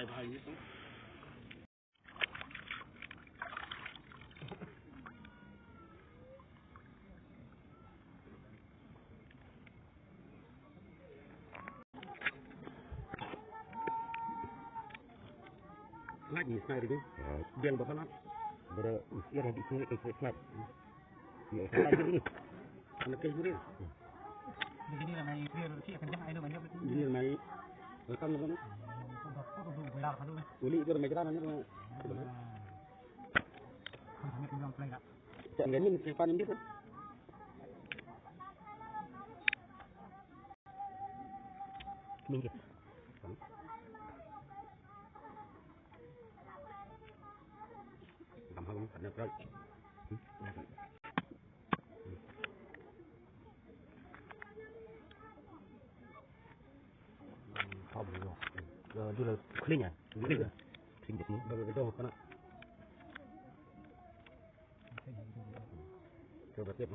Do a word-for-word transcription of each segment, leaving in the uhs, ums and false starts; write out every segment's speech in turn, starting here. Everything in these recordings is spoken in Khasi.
Lagi sekali tu. Biang bapa nak. Bera usia dah di sini ke snap. Ya, snap ni. Anak ke sini. Jadi ramai clear si akan jangan ada banyak. Jadi ramai. Rekam tu. Uli tu ramai jalan ni. Jangan ni simpan ni tu. Minggit. Tam hang, ada prai. Tam hang. Dia, dia clean ya? Clean ya? Clean dia ni. Baru dia dah kena. Coba tiap.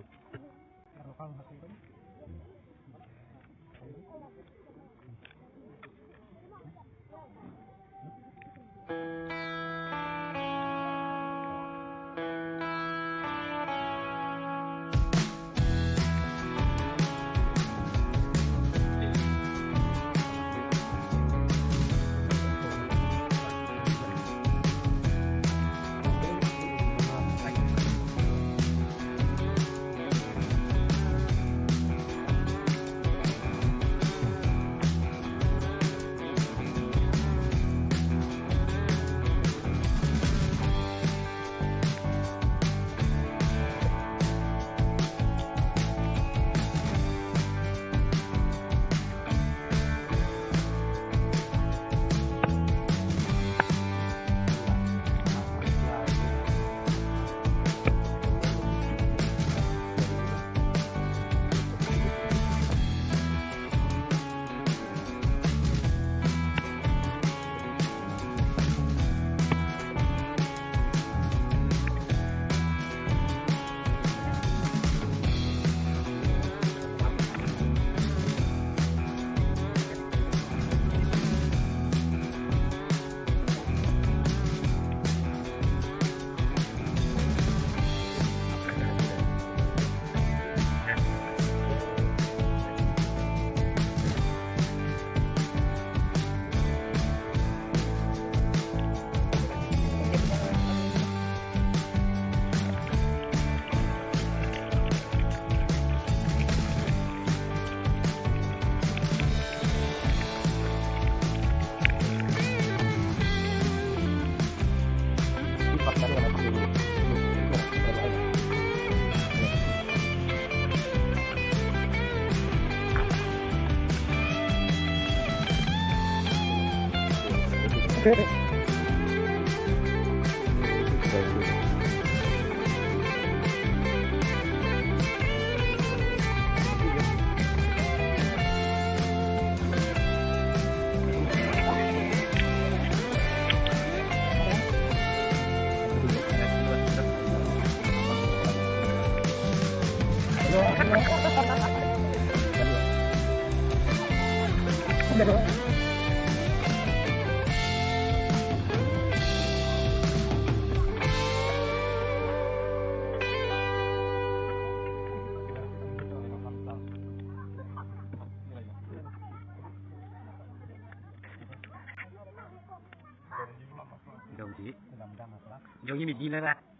Jong ji. Jong ji ni ji la.